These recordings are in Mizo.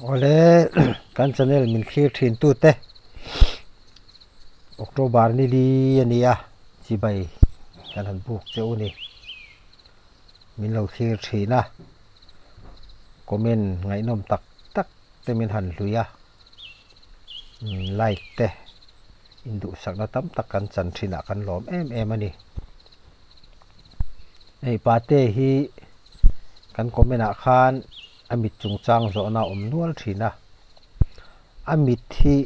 Awle kan channel min thlir thin tute October ni li a ni a chibai kan han buk che u ni min lo thlir thin a comment ngaihnawm tak tak te min han hlui a like te induhsakna tam tak kan chan thin ah kan lawm em em a ni. Hei pate hi kan comment ah khan a mit chungchang zawhna a awm nual thin a, a mit hi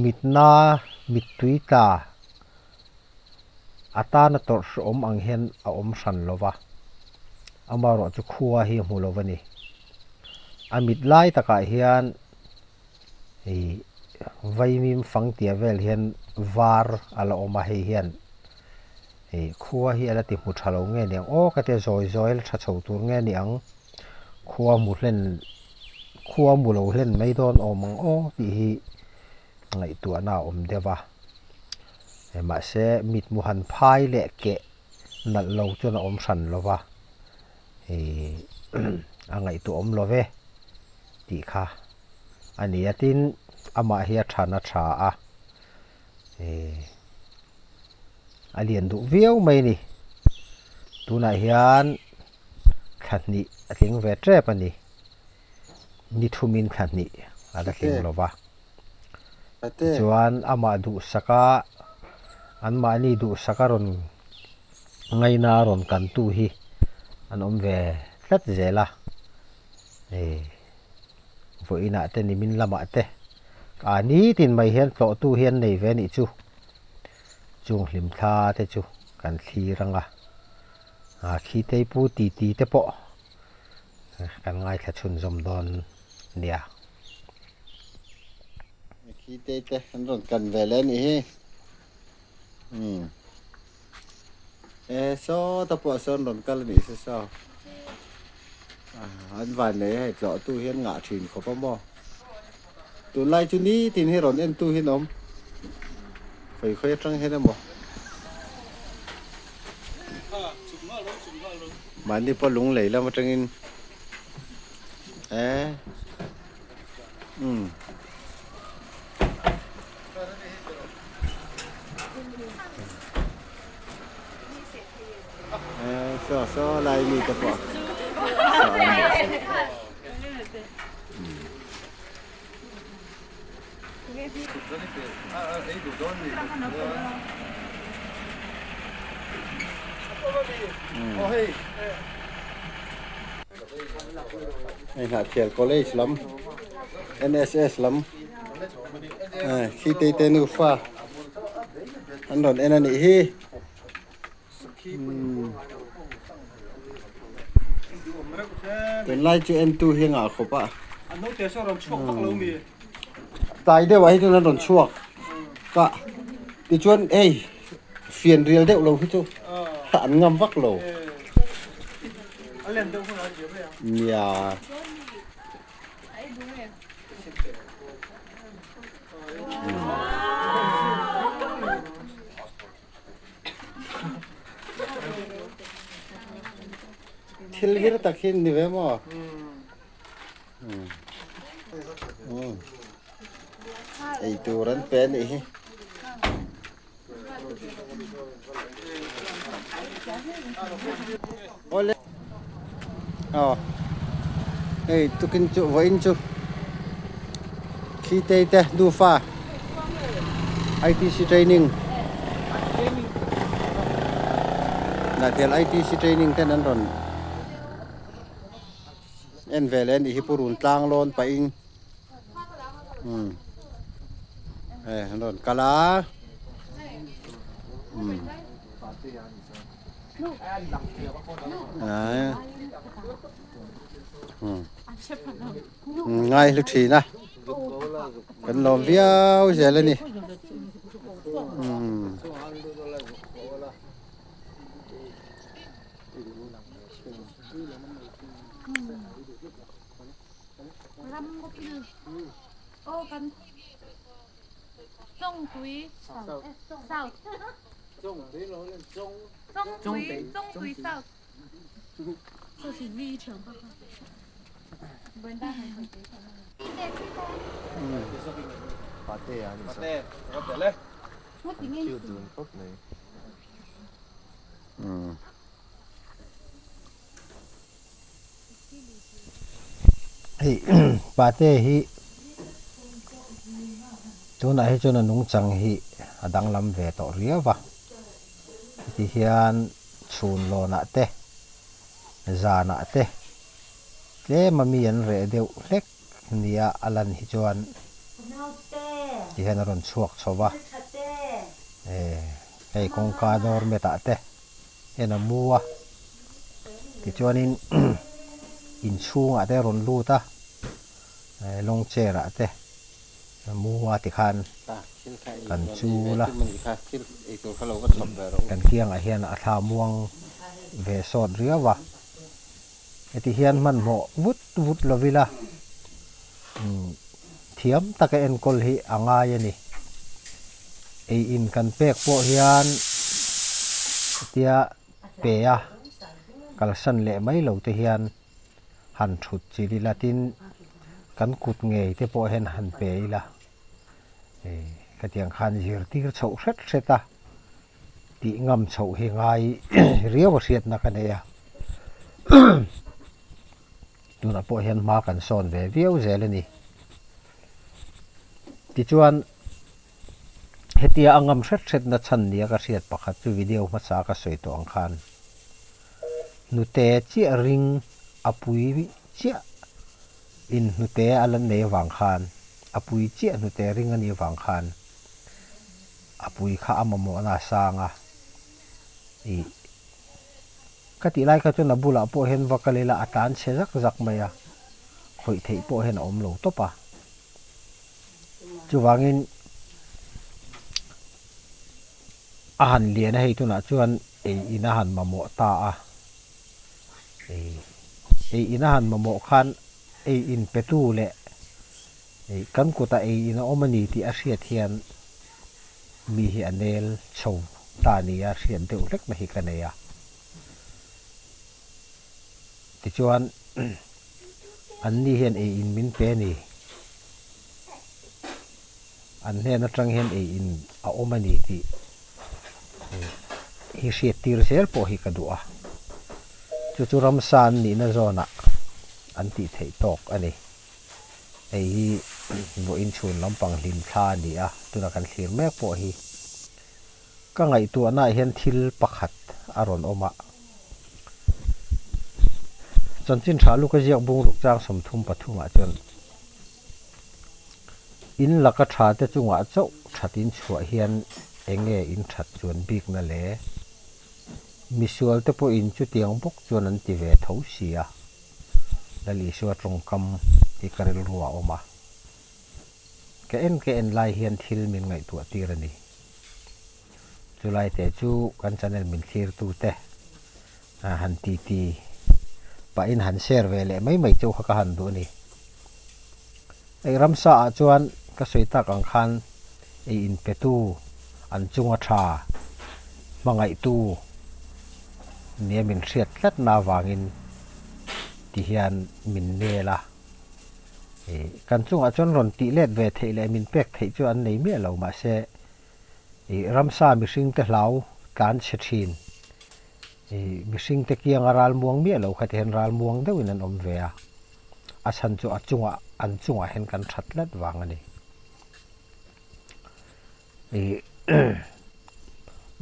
mitna mittui tla a tana tawrh hrehawm ang hian a awm hran lo va, amaherawh chu khua hi a hmu lo a ni. A mit lai takah hian Hei vaimim fang tia vel hian var a la awm a hei hian hei khua hi a la ti hmu tha lo nge niang aw ka tia zawi zawi a la tha chho tur nge ni ang khua hmu hlen khua hmu lo hlen mai dawn awm ang aw tih hi ngaihtuahna a awm deuh a mahse mitmu han phai leh keh nalh lo chuan a awm hran lo va hei a ngaihtuah awm lo ve tih kha a ni a tin amah hi a than a tha a eh a lian duh viau mai a ni tunah hian thla hnih a tling ve tep a ni ni thumin thla hnih a la tling lo va tichuan amah duhsaka anmahni duhsaka rawn ngaina rawn kantu hi an awm ve tlat zel a hei vawiinah te nimin lamah te ah nitin mai hian tlawhtu hi an nei ve a nih chu chung hlim thla te chu kan thlir ang a ah khi tei pu ti ti te pawh kan ngaithla chhunzawm dawn nia. Khi tei te an rawn kan ve leh a nih hi. Umm e sawta pawh sawn rawn kal a nih se saw an van nei a hei tlawh tu hian ngah thin khawp a maw tunlai chu nitin hi rawn en tu hi an awm khawi khawi atang hian emaw mahni pawh lung lei lam atangin e umm. Saw saw lai mi te pawh saw an nih chu. Hei Hnahthial College lam NSS lam khi te te nufa an rawn en a nih hi tunlai chu en tu hi a ngah khawp a tlai deuh ah hi chuan an rawn chhuak ka tichuan hei fian rial deuh lo hi chu an ngam vak lo. Nia. Thil vir tak hi ni ve maw? Ei tur an pe anih hi. Awle aw hei tukin chu vawiin chu khi tei te nufa ITC training Hnahthial ITC training ten an rawn en ve leh a nih hi purun tlang lawn pahin. Umm hei an rawn kal a umm umm ngai hlu thin a kan lawm viau zel a ni umm. Hei pate hi tunah hi chuan a nungchang hi a danglam ve tawh riau va heti hian chhun lawnah te zanah te tlem a mi an reh deuh hlek nia a lan hi chuan ti hian a rawn chhuak chho va hei kawngka doormat ah te hian a mu a tichuanin inchhungah te a rawn lut a long chair ah te a mu a tikhan kan chul a kan kiangah hian a thla muang ve sawt riau a heti hian hmanhmawh vut vut lo ila thiam taka enkawl hi a ngai a ni. Ei in kan pek pawh hian hetia pe a kalsan leh mai lo te hian han thut chilh ila tin kan kut ngei te pawh hian han pe ila khatiang khan zirtir chhoh hret hret a tih ngam chhoh hi ngai riau a hriatna ka nei a. Tunah pawh hian hma kan sawn ve viau zel a ni. Tichuan, hetia a ngam hret hretna chhan nia ka hriat pakhat chu video hmasa ka sawi tawh ang khan hnute chiah ring a pui chiah in hnute a la nei avang khan a pui chiah hnute ring a nih avang khan a pui kha a mamawhna a sang a ih Ka tih lai kha chuan a bulah pawh hian va kal ila a tlan chhe zak zak mai a, khawih theih pawh hian a awm lo tawp a. Chuvangin a han lian a hei tunah chuan ei in a han mamawh ta a, ei in a han mamawh khan ei in petu leh kan kutah ei in a awm a ni tih a hriat hian Mi hi a nel chho ta nia hriat deuh hlek na hi ka nei a. Tichuan an ni hian ei in min pe a ni. An hnen atang hian ei in a awm a ni tih hi hriat tir zel pawh hi ka duh a. Chu chu ramsa an nihna zawnah an tih theih tawk a ni. Hei hi vawiin chhun lampang hlim thla a ni a, tuna kan thlir mek pawh hi ka ngaihtuahnaah hian thil pakhat a rawn awm a. Chanchin tha luka ziak bungruk chang 33 ah chuan in laka tha te chungah chauh that in chhuah hian eng nge in that chuan bikna le? Misual te pawhin chutiang bawk chuan an ti ve tho si a. Lal Isua tawngkam hi ka rilru a awm a, ka en ka en lai hian thil min ngaihtuah tir a ni. Chulai te chu kan channel min thlir tu te han ti ti pahin han share ve leh mai mai chauh kha ka han duh a ni. Hei ramsa ah chuan ka sawi tak ang khan ei in pe tu, an chunga tha, hmangaih tu nia min hriat tlat na avangin ti hian min nel a. Ih kan chungah chuan rawn tih let ve theih leh min pek theih chu an nei miah lo mahse ih ramsa mihring te hlau tlan chhe thin ih mihring te kianga ral muang miah lo kha ti hian ral muang deuhin an awm ve a. A chhan chu a chungah an chungah hian kan that tlat vang a ni. Ih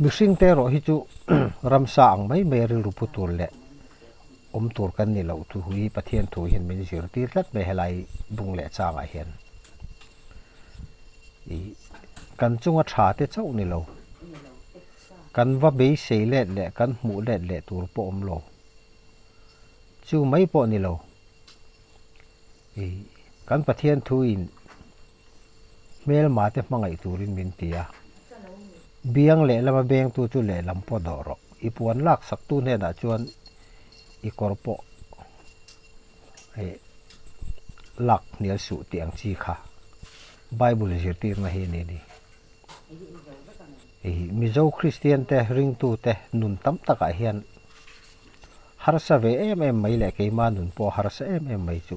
mihring te erawh hi chu ramsa ang mai mai a rilru pu tur leh awm tur kan ni loh thu hi Pathian thu hian min zirtir tlat mai helai bung leh changah hian. Ih kan chunga tha te chauh ni lo. Kan va beisei let leh kan hmuh let leh tur pawh awm lo. Chu mai pawh ni lo. Ih, kan Pathian thuin hmelma te hmangaih turin min ti a. Biang lehlama bengtu chu lehlam pawh dawh rawh. I puan lak saktu hnenah chuan i kawr pawh ih lak hnial suh tih ang chi kha Bible zirtirna hi a ni ni. Ih, Mizo Kristian te ringtute nun tam takah hian harsa ve em em mai leh keima nun pawh harsa em em mai chu.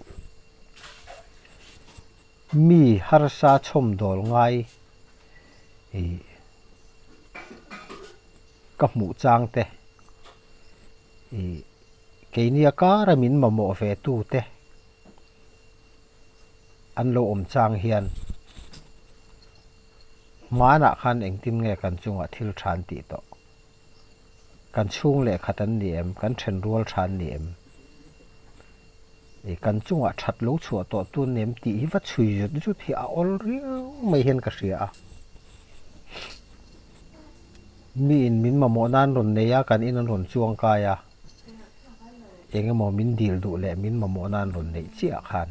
Mi harsa chhawmdawl ngai ih ka hmuh chang te ih keini a kara min mamawh ve tu te an lo awm chang hian hmanah khan engtin nge kan chungah thil tha an tih tawh. Kan chhung leh khat an ni em? Kan then rual tha an ni em? Ih kan chungah that lo chhuah tawh tu an ni em tih hi va chhui zut zut hi a awl riau mai hian ka hria a. Miin min mamawh nan rawn nei a, kan in an rawn chuang kai a, eng emaw min dil duh leh min mamawh nan rawn neih chiah khan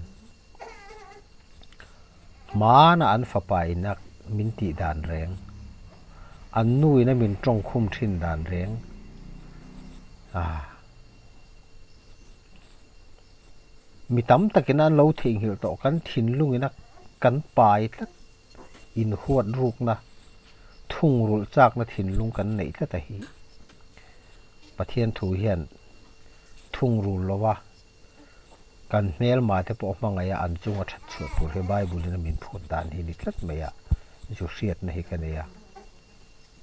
Hmana an fapa in a min tih dan reng, an nu in a min tawng khum thin dan reng a. Mi tam takin an lo theihnghilh tawh kan thinlung in a kan pai tlat inhuat rukna, thungrulh chakna thinlung kan neih tlat a hi. Pathian thu hian thungrul lova Kan hmelma te pawh hmangaih a an chunga that chhuah tur hi Bible in a min phut dan hi ni tlat mai a, zu hriatna hi ka nei a,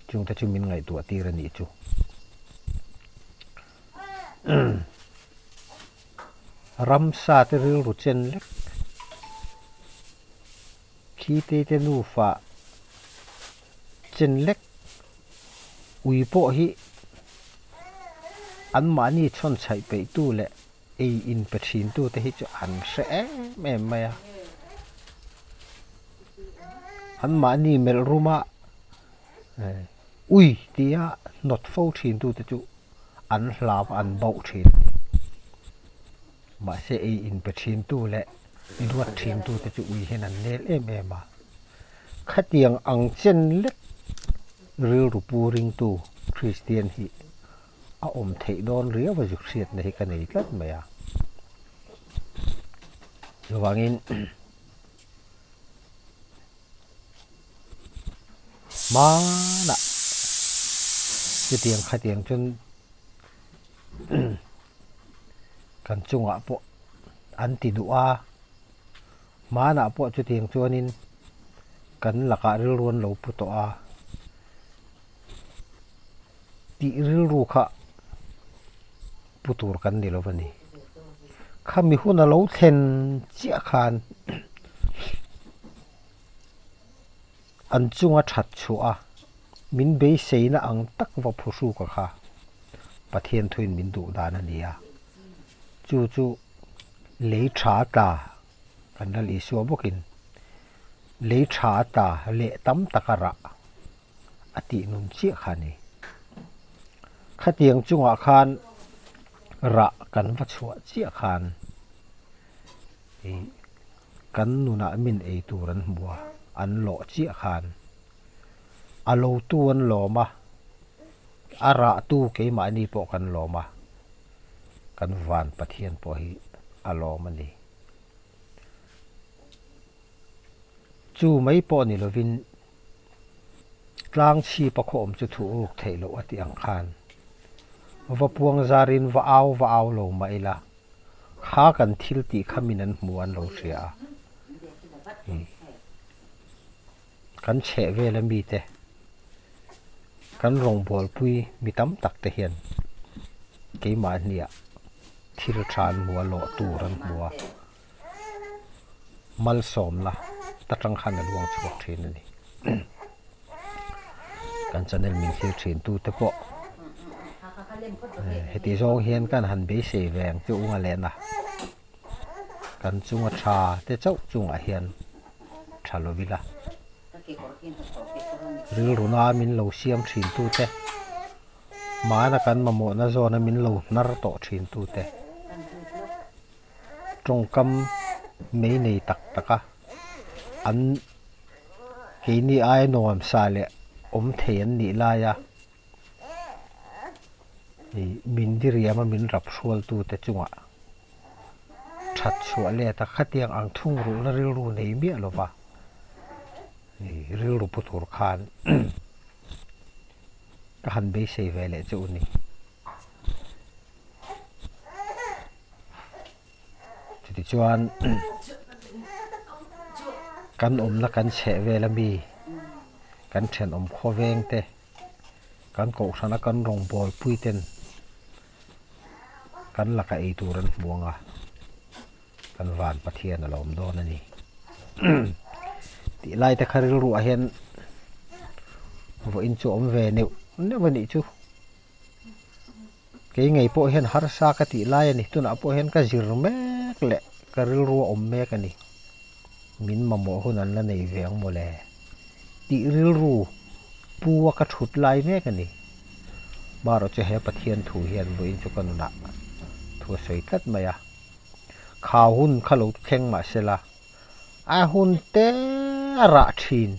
chungte chu min ngaihtuah tir a nih chu. Ramsa te rilru chen lek khi te te nufa chen lek ui pawh hi anmahni chhawnchhaih peihtu leh ei in pe thintute hi chu an hre em em mai a. Anmahni melh ruma ui tia hnawt fo thintute chu an hlau a, an bauh thin a ni. Mahse ei in pe thintu leh duat thintute chu ui hian an nel em em a. Khatiang ang chen lek rilru pu ringtu Kristian hi a awm theih dawn riau a zuk hriatna hi ka nei tlat mai a. Chuvangin hmanah chutiang khatiang chuan kan chungah pawh an ti duh a, hmanah pawh chutiang chuanin kan lakah rilru an lo pu tawh a. Tih rilru kha pu tur kan ni lo a ni. Khami hun a lo thlen chiah khan an chunga that chhuah a, min beiseina ang tak va phuhruka kha Pathian thuin min duh dan a ni a. Chu chu lei tha tla kan Lal Isua bawkin lei tha tla leh tam taka rah a tih nun chiah kha a ni. Khatiang chungah khan rah kan va chhuah chiah khan ih kan nunah min ei tur an hmu a, an lawh chiah khan a lo tu an lawm a, a rah tu keimahni pawh kan lawm a, kan van Pathian pawh hi a lawm a ni. Chu mai pawh ni lovin Tlang chhip a khawm chu thuh ruk theih loh a tih ang khan va puang zarin va au va au lo mah ila kha kan thil tih kha min an hmu an lo hria a. Kan chheh vel a mite kan rawngbawlpui mi tam tak te hian keimahniah thil tha an hmu a, lawh tur an hmu a. Malsawmna ta tang khan a luang chhuak thin a ni. Kan channel min thlir thin tu te pawh heti zawng hian kan han beisei ve ang chu unga lehna kan chunga tha te chauh chungah hian tha lo ila rilruna min lo siam thin tu te hmana kan mamawhna zawna min lo hnar tawh thin tu te. Tawngkam mei nei tak tak a, an keini aia nuamsa leh awm thei an nih laia ih min diriam a min rap hrualtute chungah that chhuah let a, khatiang ang thungrulhna rilru nei miah lova ih rilru pu tur khan ka han beisei ve leh chu a ni. Chutichuan. Kan awmna kan chheh vel ami kan thenawm khawveng te kan kohhrana kan rawngbawlpui ten kan laka ei tur an hmu ang a, kan van Pathian a lawm dawn a ni. Tih lai te kha rilruah hian vawiin chu a awm ve neuh neuh a nih chu. Kei ngei pawh hian harsa ka tih lai a ni. Tunah pawh hian ka zir mek leh ka rilru a awm mek a ni. Min mamawh hun an la nei ve ang mawle tih rilru pu a ka thut lai mek a ni. Marawh chu he Pathian thu hian vawiin chu ka nunah thu a sawi tlat mai a. Khau hun kha lo thleng mah sela a hun te a rah thin.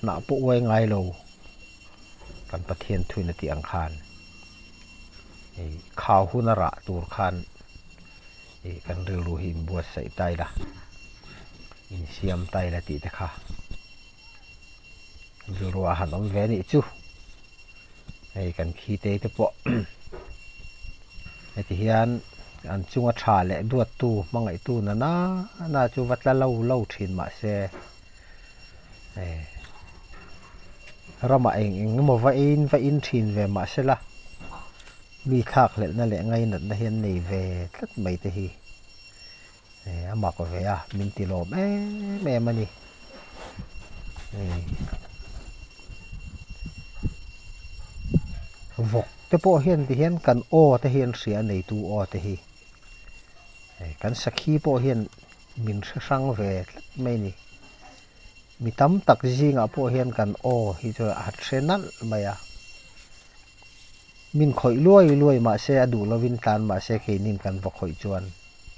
Hnah pawh uai ngai lo kan Pathian thuin a tih ang khan ih khau hun a rah tur khan ih kan rilru hi inbuatsaih ta ila insiam ta ila tih te kha rilru ah han awm ve anih chu hei kan khi te te pawh heti hian an chunga tha leh duattu hmangaihtu nana na chu va tla lo lo thin mahse. Ramah eng eng emaw va eiin va in thin ve mah sela mi thlakhlelhna leh ngainatna hi an nei ve tlat mai te hi a mak ve a, min ti lawm em em a ni. Vawk te pawh hian ti hian kan aw te hi an hria a neitu aw te hi kan sakhi pawh hian Min hre hrang ve tlat mai ni. Mi tam tak zingah pawh hian kan aw hi chu a hre nalh mai a. Min khawih luai luai mah se a duh lovin tlan mah se keinin kan va khawih chuan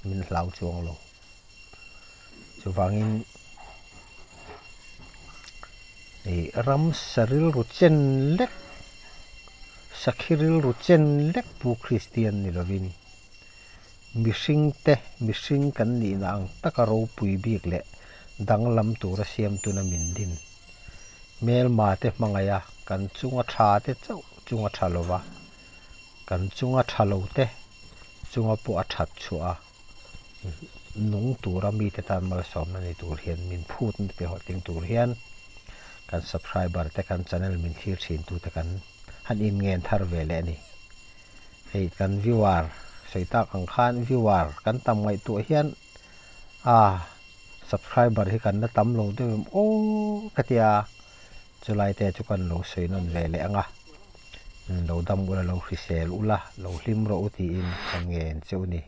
min hlau chuang lo. Chuvangin ih ramsa rilru chen lek, sakhi rilru chen lek pu Kristian ni lovin Mihringte mihring kan nihna ang taka ropui bik leh danglam tura siamtuna min din. Hmelmate hmangaiha kan chunga tha te chauh chunga tha lova, kan chunga tha lo te chunga pawh a that chhuah a, nung tura mite tan malsawmna ni tur hian min phutna ti hlawhtling tur hian kan subscriber te kan channel min thlir thin tute kan han inngen thar ve leh a ni. Hei kan viewer sawi tak ang khan viewer kan tam ngaihtuah hian ah subscriber hi kan la tam lo deuh em aw ka tia chulai te chu kan lo sawi nawn ve leh ang a lo dam ula lo hrisel ula lo hlim rawh u tiin kan ngen cheu ni.